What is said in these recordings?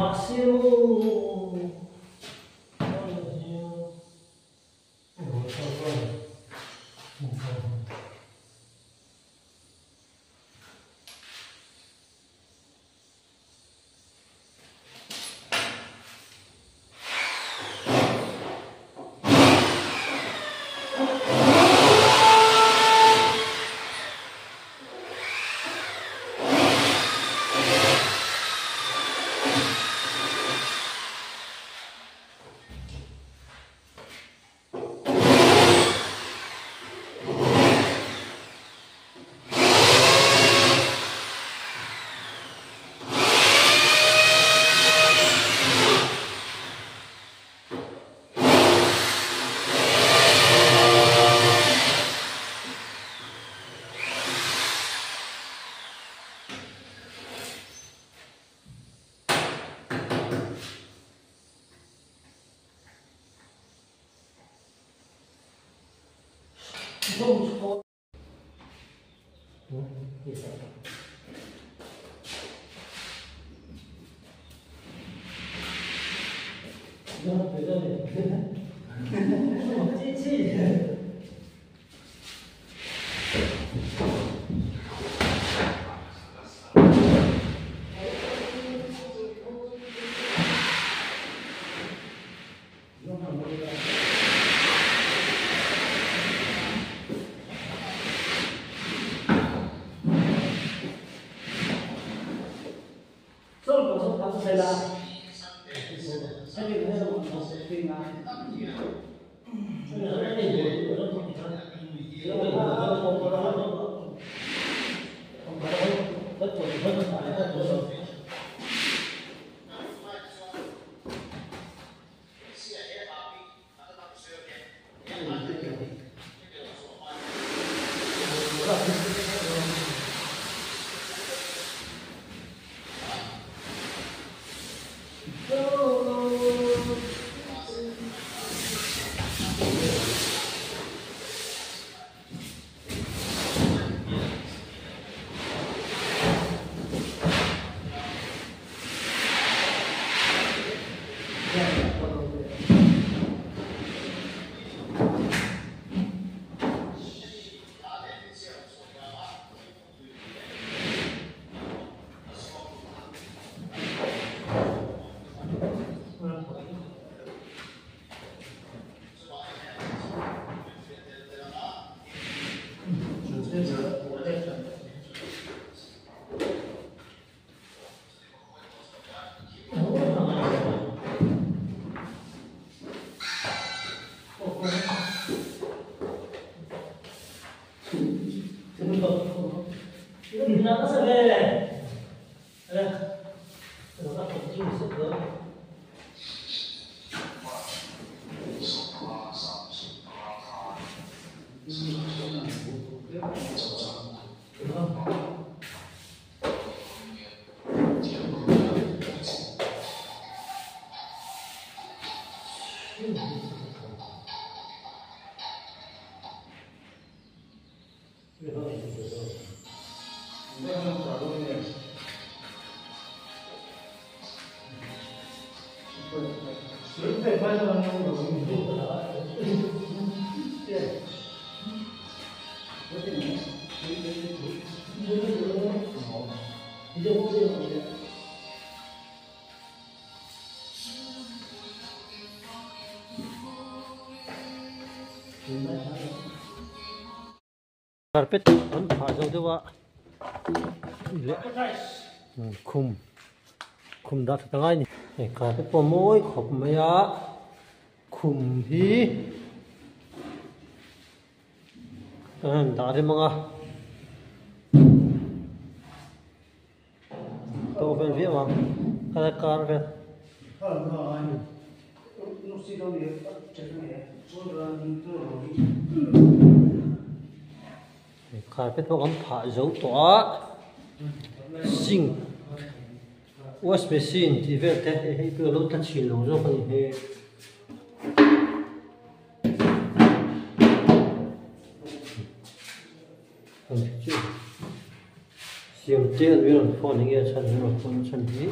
Mahse maw. Carpet an phah zo deuh a leh khum khum dah that angai a ni hei carpet pawh a mawi khawp mai a khum hi a han dah rem ang a to vel viau ang a kar vel. Carpet pawh kan phah zo tawh a sink wash basin tih vel te hei pawh a lo tla chhin lo zawk a ni hei. Siam te an rawn phone enge a chhan an rawn phone a chhan hi.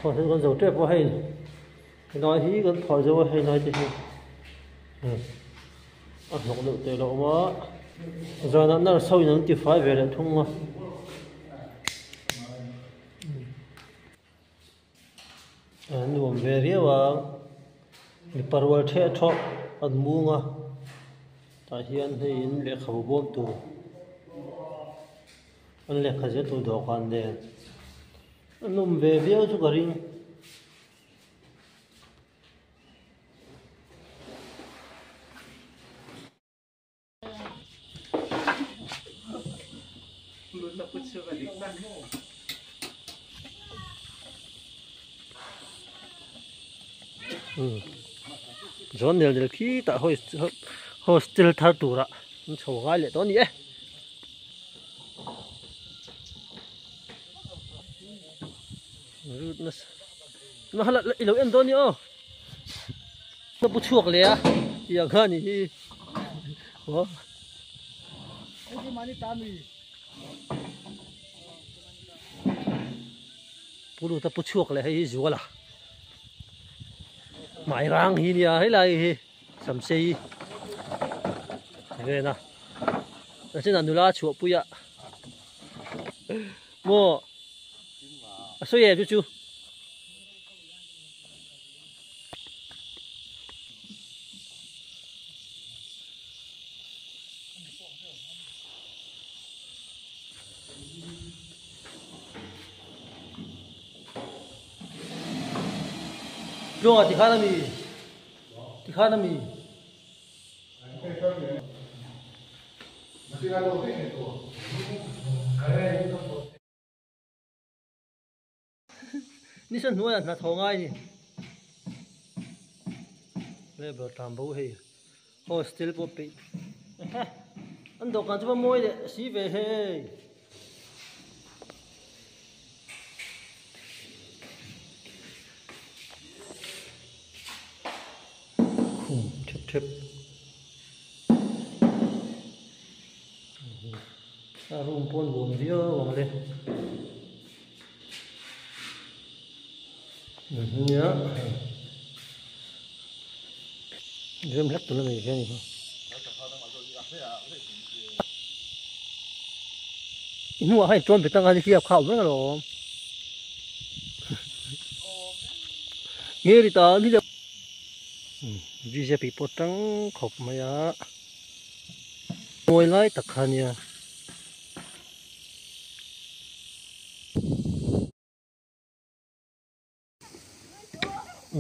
Phawrh hi kan zo tep a hei helai hi kan phawrh zo a hei lai te hi a hnawk deuh teh loh a zanah nurse ho in an ti fai ve leh thung a. A nuam ve viau a mipa rual theh thawh an mung a tah hian hei in lehkhabu bawm tur an lehkha zir tur dawhkan nen a nawm ve viau chu ka ring. Zawn nel nel khi tah hostel thar turah an chho ngai leh tawh a ni e. I lo en dawn ni aw. Ka pu chhuak leh a tiang kha a nih hi aw. Pu Luta pu chhuak leh hei hi zual a hmai rang hi nia helai hi samsei ven a tah nula chhuah pui a maw a sawi em chu chu. Tluanga tikhan a mi tikhan a mi. Ni sawn hnuaiah hna tho ngai ni. Labour tlan bo hei hostel pawh peih an dawhkan chu va mawi leh si ve hei. Khum thep thep. A room pawh a nuam viau ang le. Nia rem hlek tur a nei ve a ni kha. I hnuah khan i tuam bet anga nihliap kha a awm reng alawm. Nge ri ta nihliap. BJP pawh tang khawp mai a. Mawi lai tak kha nia.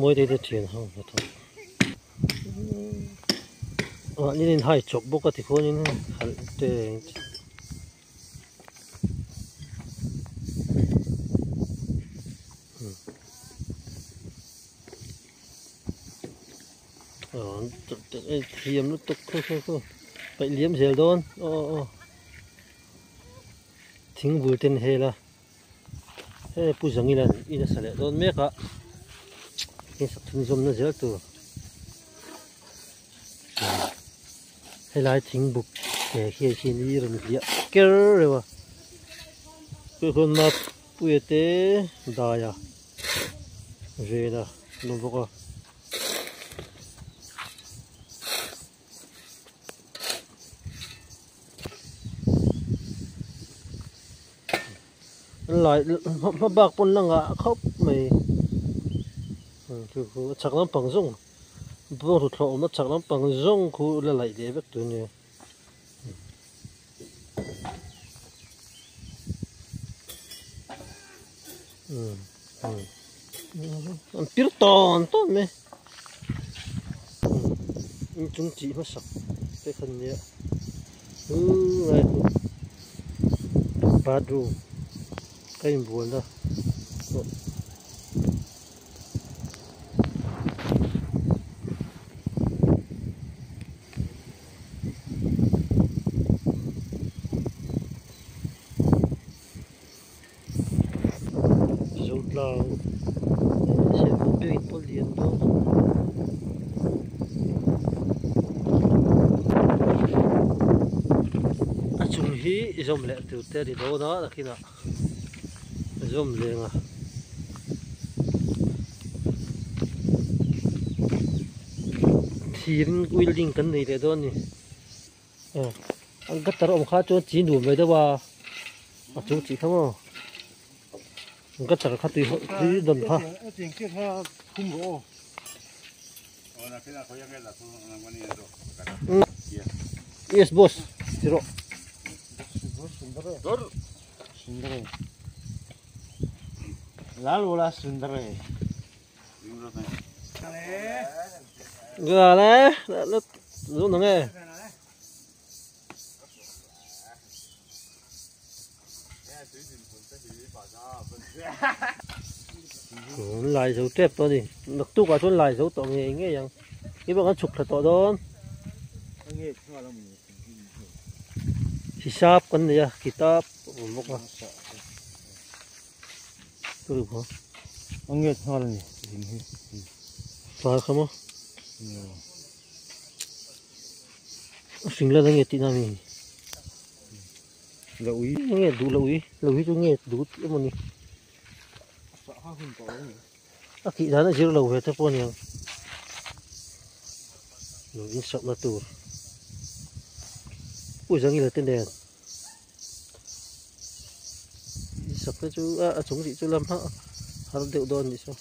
Mawi te te thian ho hnathawk ah ni in hai chawp bawk a tikhuanin halh te thiam lutuk khu khu khu paih liam zel dawn aw aw aw. Thing bul ten hel a hei pu zangin an in a sa leh dawn mek a in sak thun zawmna zel tur helai thing buk te hi hian i rawn hliah ker reuh a chuan mapuia te daia vela an awm bawk a. Lai hma bak pawn la ngah khawp mai chu khu a chhak lampang zawng bawng thuthlawh awmna chhak lampang zawng khu la laih leh vek tur a nia. An pir tawn tawn mai inchung chih hmasak te kha nia lai chu bathroom ka inbualna pawh. Zotlang serkawn biakin pawh lian dawn a. hi i zawm leh tur te a ni dawn a nakinah zawm leng a. Thirin building kan nei leh dawn a ni. An gutter awm kha chuan chi nuam ve deuh a a chung chih kha maw gutter kha tui tui dawn kha. Yes boss ti rawh. Gale la zo nang e. An lai zo tep tawh a ni naktuk ah chuan lai zo tawh ngei ngei ang hei pawh kan chhuk thla tawh dawn hisap kan nei a kitab a awm bawk a tlai kha maw. A hring lan ange tihna ami Lo ui nge duh lo ui lo hi chu nge duh tih emaw ni a tih dan a zir lo ve te pawh aniang lo in sakna tur pu zangila te nen in sak te chu a chung rih chu lam har deuh dawn anih chu.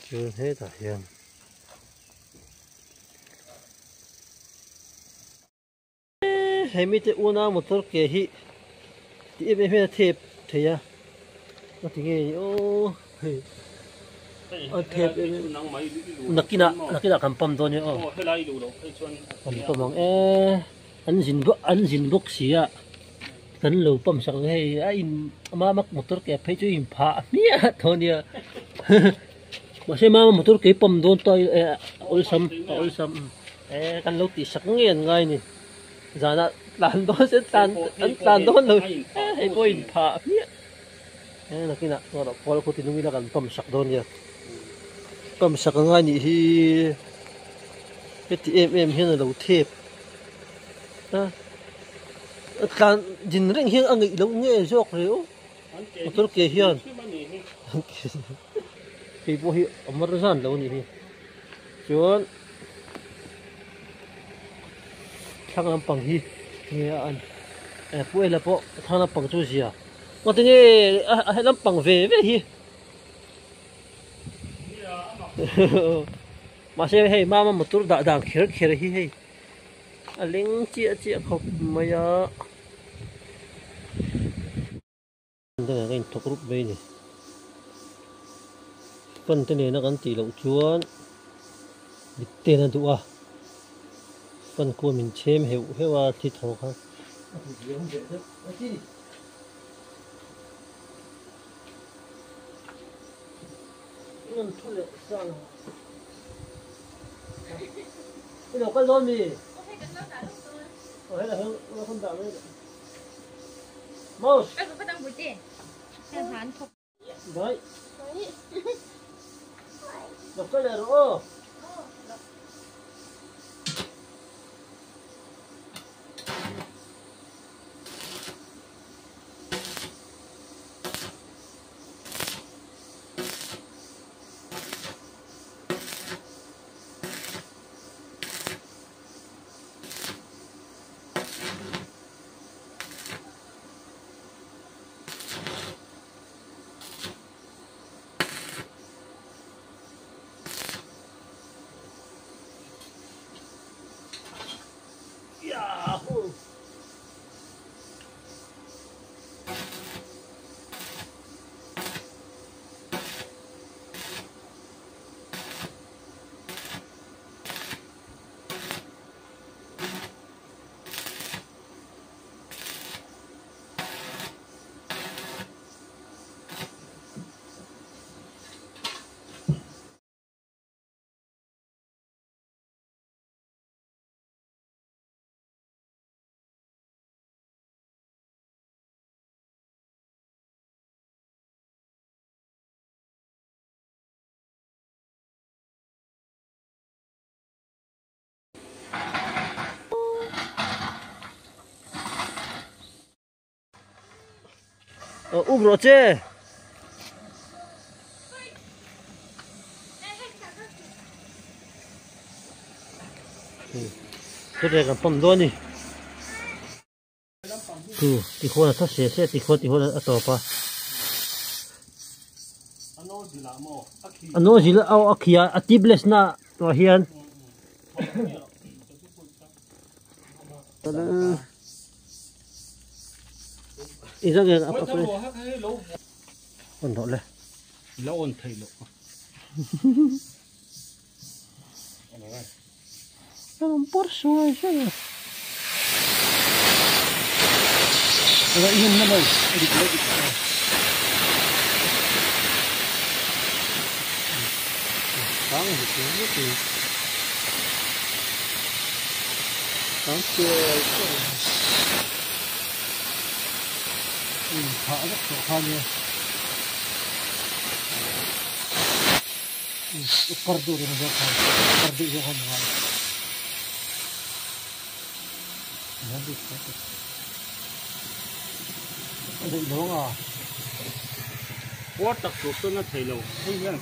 Chuan hetah hian he mite una motor ke hi ti em em hian a thep thei a a ti nge ni aw hei a thep em em nakinah nakinah kan pump dawn nia aw kan pump ang e an zin an zin bawk si a kan lo pump sak ang hei a in mama motor ke phei chu a inphah hmiah tawh ania mahse mama motor ke pump dawn ta ila a awlsam a awlsam e kan lo tih sak ngei an ngai a ni zanah tlan dawn se tlan an tlan dawn lo hei pawh a inphah hmiah e nakinah kawl khaw tinung ila kan pump sak dawn nia pump sak a ngai nih hi heti em em hian a lo thep a a tlan din reng hian a ngeih loh nge zawk reu motor ke hian hei pawh hi a mar zan lo a nih hi chuan thlang lampang hi nge a an pu ela pawh thlang lampang chu zia ngatinge a he lampang ve ve hi. Mahse hei mama motor dah dan kher kher hi hei a leng chiah chiah khawp mai a. Te nen a inthawk rup mai a ni. Fan te nena kan tih loh chuan mit ten a duh a fan kuam in chhem heuh heuh a thi thaw kha a ti diam deuh deuh a ti. Rawn thu leh sang I lo kal dawn mi? Aw hei lah hian lo kan dah mai Mouse. Dai. Lo kal leh rawh aw. Yahoo! Up rawh che. Chutah kan pump dawn a ni. Chu ti khuan a tha se se ti khuan ti khuan a tawp a. A nozzle a a khi a a tubeless na tawh hian. On rawh le. La on thei loh. Ang por suai suai. Ala ihin na mai. Dik lo dik. Tang hi chu ni. Tang suai suai. Tha vek tawh kha nia. Kar duh reng zawk khan kar duh zawk khan ngai. A daih lo anga. Puar tak tur chuan a thei lo. Hei hian